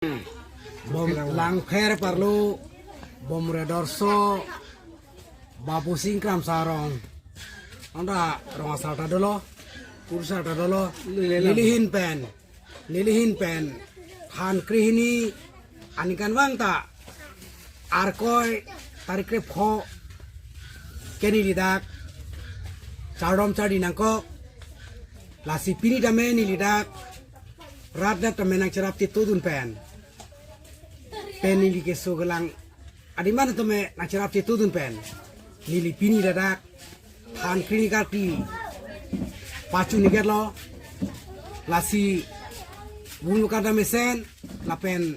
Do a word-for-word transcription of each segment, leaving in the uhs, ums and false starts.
Bom Langpher Parlo, Bomredorso, Bapu Singkram Sarong. Anta rong asar ta dolo, kurusar ta dolo. Neli ahin pen, neli ahin pen, Thankri hini aningkanvang ta, Arkoi tarik krepho ke neli dak chardom chardi nangkok. Lasi pini tame neli dak rat dak tame nangcherap chetudun pen, pen neli keso kelang adim an tame nangcherap chetudun pen, neli pini ladak Thankri ni karkli pachu niket lo. Lasi bulu kada mesen lapen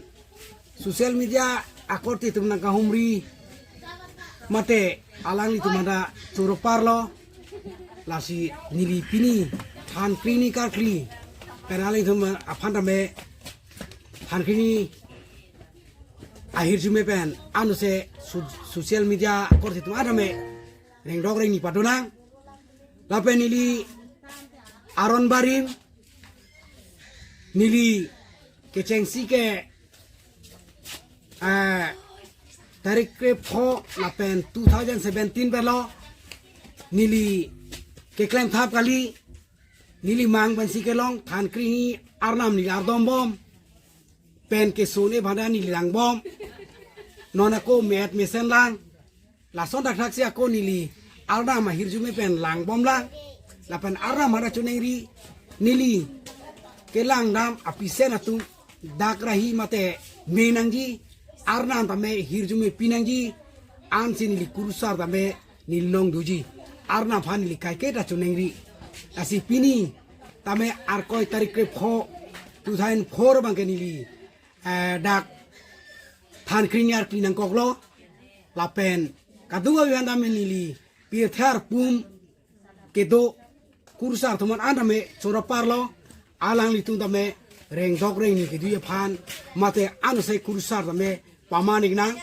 social media akorte atum nangkahumri mate alanglitum anta choro parlo. Lasi neli pini Thankri ni karkli pen alanglitum aphan tame, Thankri ni ahirjume pen anose so-, social media akorte atum an tame rengdok rengni padonang. Lapen neli aron barim, neli kechengsi ke, eh, tarik krepho lapen two thousand seventeen pen lo neli keklem thap kali. Neli mang pensi kelong, Thankri ni arnam neli ardom bom pen keso ne bhanda neli lang bom. Non ako met mesen lang. Lason dak thaksi ako neli arnam ahirjume pen lang bom lang. Lapen arnam hada choningri, neli kelang dam apisen atum dak rahi mate me nangji, arnam tame hirjume pi nangji, ansi neli kurusar tame neli nong doji. Arnam aphan neli kaike ta choningri. Lasi pini tame Arkoi tarik krepho two thousand four abang ke neli, eh, dak Thankri ni arki nangkoklo. Lapen kadokave aphan tame neli pirthe arpum kedo kurusar atum an tame choro parlo. Alanglitum tame rengdok rengni kedo aphan mate anose kurusar tame pamanik nang.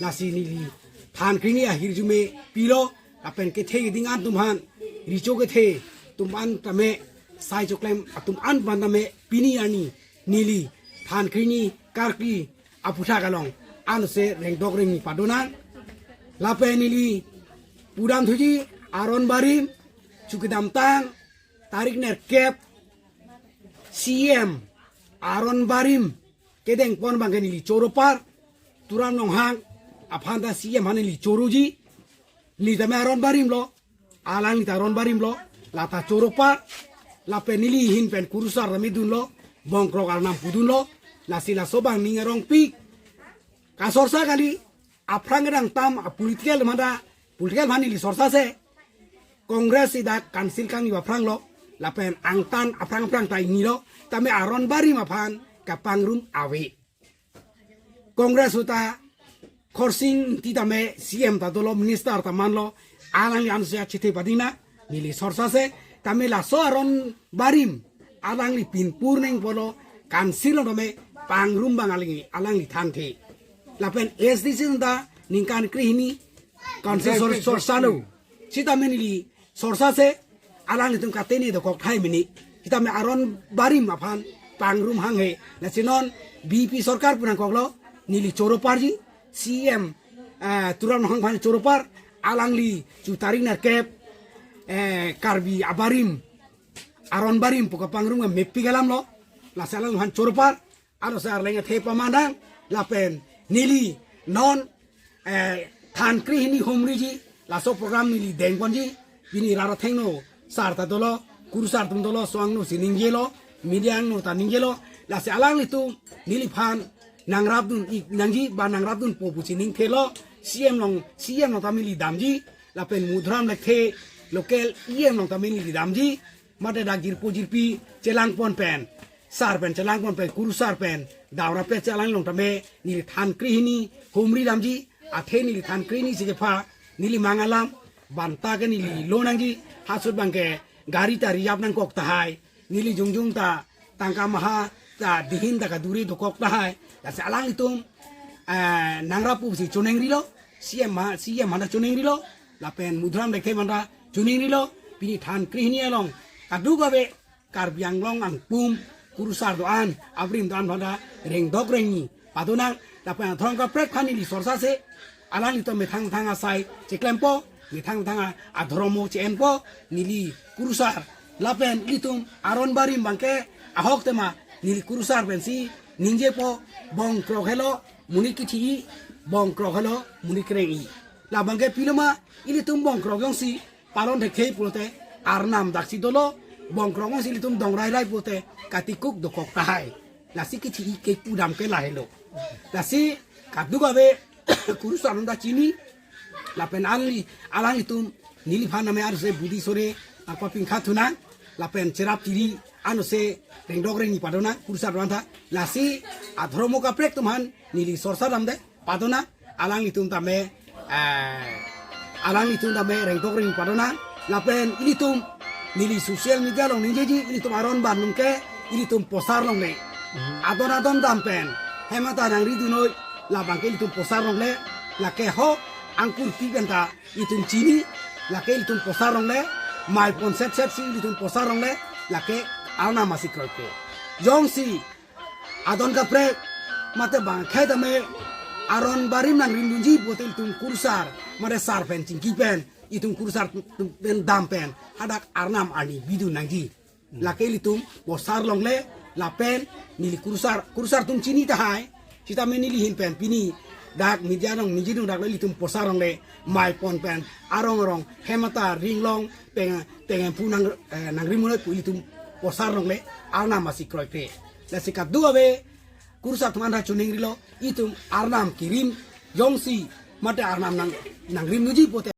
Lasi neli Thankri ni ahirjume pilo, lapen kethe keding an atum aphan, recho kethe atum an tame, sai choklem atum an aphan tame pini arni neli Thankri ni karkli aputhak along anose rengdok rengni padonang. Lapen neli pudam thuji, aron barim chu kedamtang tarik nerkep C M aron barim kedeng pon abang ke neli choro par, Tuliram Ronghang aphan ta C M aphan neli choroji. Neli tame aron barim lo, alangli ta aron barim lo, lata choro par, lapen neli ahin pen kurusar tame dunlo, bongkrok arnam pudunlo. Lasi laso abang ning arongpik kasorsa kali. Aphrang kedang tam a political mada, political aphan neli sorsa se, Congress si dak council kangni aphrang lo, lapen angtan aphrang aphrang ta ingni lo, tame aron barim aphan kapangrum ave. Congress ahut ta Khorsing Engti tame C M ta dolo, minister ta manlo, alangli anose achethe padina neli sorsa se, tame laso aron barim alangli pinpur neng polo, council along tame pangrum abang alangli, alangli thanthe. Lapen A S D C ta ningkan krehini council sor-, sorsa lo. Sitame neli sorsa se, alanglitum katene dokok thai mini. Sitame aron barim aphan pangrum hanghe. Lasi non B J P sorkar pu nangkoklo, neli choro parji, C M, eh, Tuliram Ronghang aphan choro par, alangli chu tarik nerkep, eh, Karbi abarim, aron barim pu kapangrum mepik alam lo, lasi alang aphan choro par, anose arleng athe pamandang, lapen neli non, eh, Thankri hini humriji, laso program neli dengponji, pini rat athengno sar ta dolo, kurusar atum dolo, so angno si ningjelo, media angno ta ningjelo, lasi alanglitum neliphan nangrapdun ik nangji, ba nangrapdunpo pusi ningthelo, C M along, C M along tame neli damji, lapen Madhuram Lekthe local E M along tame neli damji, mate dak jirpo jirpi chelangpon pen, sar pen chelangpon pen, kurusar pen, daura pe chelang along tame, neli Thankri hini humri damji, athe neli Thankri ni si kepha, neli mang alam, banta ke neli lo nangji, halaso ahut abang ke gari ta reserve nangkok tahai, neli jongjong ta tangka maha ta dihin ta kaduri dokok tahai, lasi alanglitum, eh, nangrap pusi choningrilo, C M ma, C M manda choningrilo, lapen Madhuram Lekthe manda choningrilo, pini Thankri hini along, kadokave Karbi Anglong angpum, kurusar do-an, aprim do-an aphan ta rengdok rengni padonang, lapen adhorom kaprek aphan neli sorsa se, alanglitum methang methang asai cheklempo, methang methang a-, adhorom mo che-enpo, neli kurusar. Lapen ilitum aron barim abangke ahok tema, neli kurusar pensi ningjepo, bongkrok helo monit kithi-i, bongkrok helo monit kereng-i. La abangke pilo ma, ilitum bongkrok jongsi paron thekthe pulote arnam daksi dolo, bongkrok jongsi ilitum dong rairai pulote katikuk dokok tahai. Lasi kithi-i kepu dam ke lahelo. Lasi kadokave kurusar atum ta chini, lapen alangli, alanglitum neliphan name arse budi sore apa pingkha thunang, lapen cherap chiri anose rengdok rengni padonang kurusar atum ta. Lasi adhorom kaprek atum aphan neli sorsa damde padonang, alanglitum tame, eh, alanglitum tame rengdok rengni padonang, lapen ilitum neli social media along ningjeji, ilitum aron bandung ke ilitum posar longle. Adon adon dam pen hem ata nangridun noi, labangke ilitum posar longle, lake ho angkur pi pen ta ilitum chini, lake ilitum posar longle, mai pon set set si ilitum posar longle, lake arnam asi kroikre. Jongsi adon kaprek mate bang khei tame aron barim nangrimdunji pulote ilitum kurusar mate sar pen chingki pen, ilitum kurusar pen dam pen hadak arnam arni bidun nangji. Lake ilitum posar longle, lapen neli kurusar, kurusar atum chini tahai. Sitame neli ahin pen pini dak media along ningjedun dak lo, ilitum posar longle, mai pon pen arong arong hem ata ringlong peng, peng phu nang, eh, nangrim noi pu ilitum posar longle, arnam asi kroikre. Lasi kadokave kurusar atum aphan ta choningrilo, itum arnam kerim jongsi mate arnam nang, nangrimdunji pulote